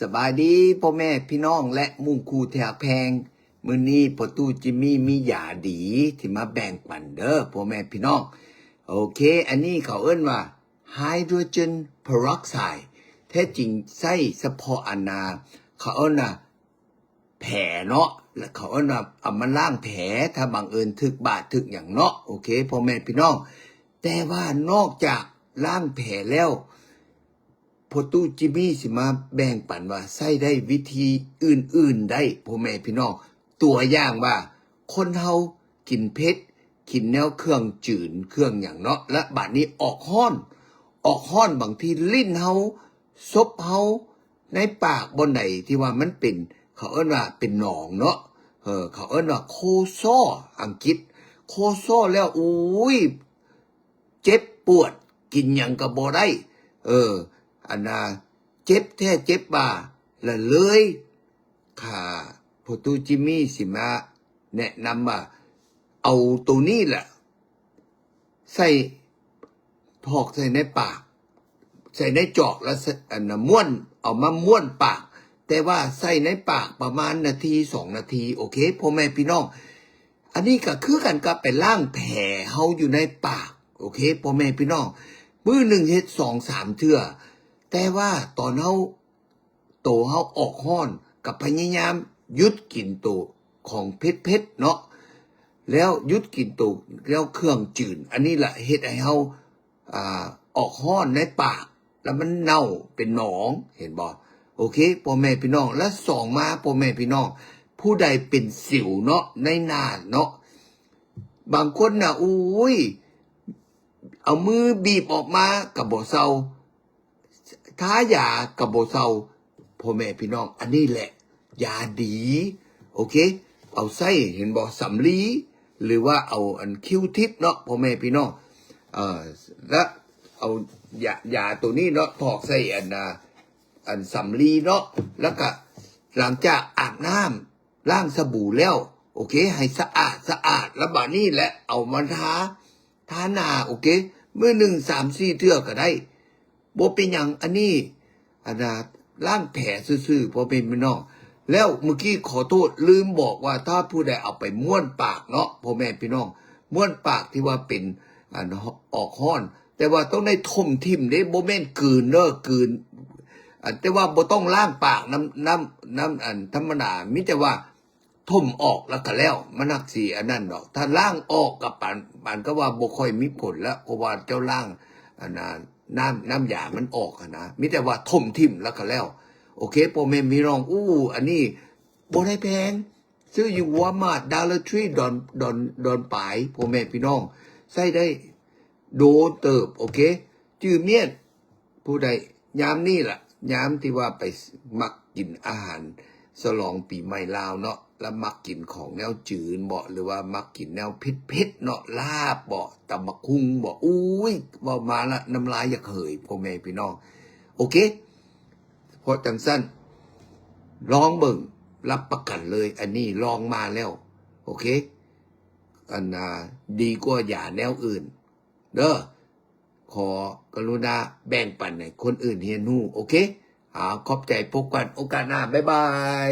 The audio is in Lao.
ສະບາຍດີພໍ່ແມ່ພີ່ນ້ອງ ແລະ ໝູ່ຄູ່ທີ່ຮັກແພງ. ມື້ນີ້ພໍ່ຕູ້ຈິມມີມີຢາດີທີ່ມາແບ່ງປັນເດີພໍ່ແມ່ພີ່ນ້ອງ. ໂອເຄ ອັນນີ້ເຂົາເອີ້ນວ່າ hydrogen peroxide. ແທ້ຈິງໃຊ້ສະເພາະອັນນາ ເຂົາເອີ້ນວ່າ ແຜເນາະ ແລະ ເຂົາເອີ້ນວ່າເອົາມາລ້າງແຜ ຖ້າບັງເອີນຖືກບາດຖືກຫຍັງເນາະ. ໂອເຄ ພໍ່ແມ່ພີ່ນ້ອງ ແຕ່ວ່ານອກຈາກລ້າງແຜແລ້ວ ພໍ່ຕູ້ຈິມມີຊິມາແບ່ງປັນວ່າໃຊ້ໄດ້ວິທີອື່ນໆໄດ້ ພໍ່ແມ່ພີ່ນ້ອງ. ຕົວຢ່າງວ່າ ຄົນເຮົາກິນເຜັດ ກິນແນວເຄື່ອງຈືນເຄື່ອງຫຍັງເນາະ ແລະ ບາດນີ້ອອກຮ້ອນ ອອກຮ້ອນ ບາງທີລີ້ນເຮົາ ສົບເຮົາ ໃນປາກບ່ອນໃດທີ່ວ່າມັນເປັນ ເຂົາເອີ້ນວ່າເປັນໜອງເນາະ ເອີ ເຂົາເອີ້ນວ່າ cold sore ອັງກິດ cold sore ແລ້ວ ໂອ້ຍ ເຈັບປວດ ກິນຫຍັງກໍບໍ່ໄດ້ ເອີ ອັນນ່າ ເຈັບແທ້ເຈັບວ່າ ລະເລີຍ ຂ້າ ພໍ່ຕູ້ຈິມມີຊິມາແນະນຳວ່າ ເອົາໂຕນີ້ລະ ໃສ່ ຖອກໃສ່ໃນປາກ ໃສ່ໃນຈອກ ແລ້ວ ອັນນ່າ ມ້ວນ ເອົາມາມ້ວນປາກ ແຕ່ວ່າໃສ່ໃນປາກປະມານນາທີ ສອງນາທີ. ໂອເຄ ພໍ່ແມ່ພີ່ນ້ອງ ອັນນີ້ກໍຄືກັນກັບໄປລ້າງແຜເຮົາຢູ່ໃນປາກ. ໂອເຄ ພໍ່ແມ່ພີ່ນ້ອງ ມື້ໜຶ່ງເຮັດສອງສາມເທື່ອ ແຕ່ວ່າຕອນເຮົາ ໂຕເຮົາອອກຮ້ອນ ກໍພະຍາຍາມຢຸດກິນໂຕຂອງເຜັດໆເນາະ ແລ້ວຢຸດກິນໂຕແນວເຄື່ອງຈືນ ອັນນີ້ລະເຮັດໃຫ້ເຮົາ ອ່າ ອອກຮ້ອນໃນປາກ ແລ້ວມັນເນົ່າເປັນໜອງ ເຫັນບໍ່? ໂອເຄ ພໍ່ແມ່ພີ່ນ້ອງ ແລະ ສອງມາ ພໍ່ແມ່ພີ່ນ້ອງ ຜູ້ໃດເປັນສິວເນາະ ໃນໜ້າເນາະ ບາງຄົນນະ ໂອ້ຍ ເອົາມືບີບອອກມາກໍບໍ່ເຊົາ ທາຢາກໍບໍ່ເຊົາ ພໍ່ແມ່ພີ່ນ້ອງ ອັນນີ້ແຫຼະ ຢາດີ ໂອເຄ ເອົາໃຊ້ ເຫັນບໍ່ ສຳລີ ຫຼືວ່າເອົາອັນຄິວທິບເນາະ ພໍ່ແມ່ພີ່ນ້ອງ ເອີ ລະເອົາຢາ ຢາໂຕນີ້ເນາະ ຖອກໃສ່ອັນ ອ່າ ອັນສຳລີເນາະ ລະກະຫຼັງຈາກອາບນ້ຳ ລ້າງສະບູແລ້ວ ໂອເຄ ໃຫ້ສະອາດ ສະອາດ ລະບາດນີ້ແຫຼະ ເອົາມາທາ ທາໜ້າ ໂອເຄ ມື້ໜຶ່ງສາມສີ່ເທື່ອກໍໄດ້ ບໍ່ເປັນຫຍັງ ອັນນີ້ ອັນນ່າ ລ້າງແຜຊື່ໆ ພໍ່ແມ່ພີ່ນ້ອງ. ແລ້ວມື້ກີ້ຂໍໂທດ ລືມບອກວ່າ ຖ້າຜູ້ໃດເອົາໄປມ້ວນປາກເນາະ ພໍ່ແມ່ພີ່ນ້ອງ ມ້ວນປາກທີ່ວ່າເປັນ ອັນ ອອກຮ້ອນ ແຕ່ວ່າຕ້ອງໄດ້ຖົມຖິ້ມເດ້ ບໍ່ແມ່ນກືນເດີ ກືນ ອັນ ແຕ່ວ່າບໍ່ຕ້ອງລ້າງປາກນຳ ນຳ ນຳ ອັນ ທຳມະດາ ມີແຕ່ວ່າຖົມອອກແລ້ວກໍແລ້ວ ມັນຮັກຊິອັນນັ້ນດອກ ຖ້າລ້າງອອກກໍປານ ປານກໍວ່າບໍ່ຄ່ອຍມີຜົນແລ້ວ ເພາະວ່າເຈົ້າລ້າງ ອັນນ່າ ນ້ຳ ນ້ຳຢາມັນອອກຫັ້ນນະ ມີແຕ່ວ່າຖົມຖິ້ມແລ້ວກໍແລ້ວ. ໂອເຄ ພໍ່ແມ່ພີ່ນ້ອງ ອູ້ ອັນນີ້ບໍ່ໄດ້ແພງ ຊື້ຢູ່ Walmart Dollar Tree ດອນ ດອນ ດອນປາຍ ພໍ່ແມ່ພີ່ນ້ອງ ໃຊ້ໄດ້ ໂດນເຕີບ ໂອເຄ ຈື່ມ້ຽນ ຜູ້ໃດ ຍາມນີ້ລະ ຍາມທີ່ວ່າໄປມັກກິນອາຫານສະຫຼອງປີໃໝ່ລາວເນາະ ລະມັກກິນຂອງແນວຈືນເບາະ ຫຼືວ່າມັກກິນແນວເຜັດໆເນາະ ລາບເບາະ ຕຳບັກຫຸ່ງເບາະ ອຸ້ຍ ເວົ້າມາລະນ້ຳລາຍຢາກເຫີຍ ພໍ່ແມ່ພີ່ນ້ອງ ໂອເຄ ເພາະຈັ່ງຊັ້ນ ລອງເບິ່ງ ຮັບປະກັນເລີຍ ອັນນີ້ລອງມາແລ້ວ ໂອເຄ ອັນນ່າ ດີກວ່າຢາແນວອື່ນເດີ ຂໍກະລຸນາແບ່ງປັນໃຫ້ຄົນອື່ນຮຽນຮູ້ ໂອເຄ ເອົາ ຂອບໃຈ ພົບກັນໂອກາດໜ້າ ບາຍບາຍ.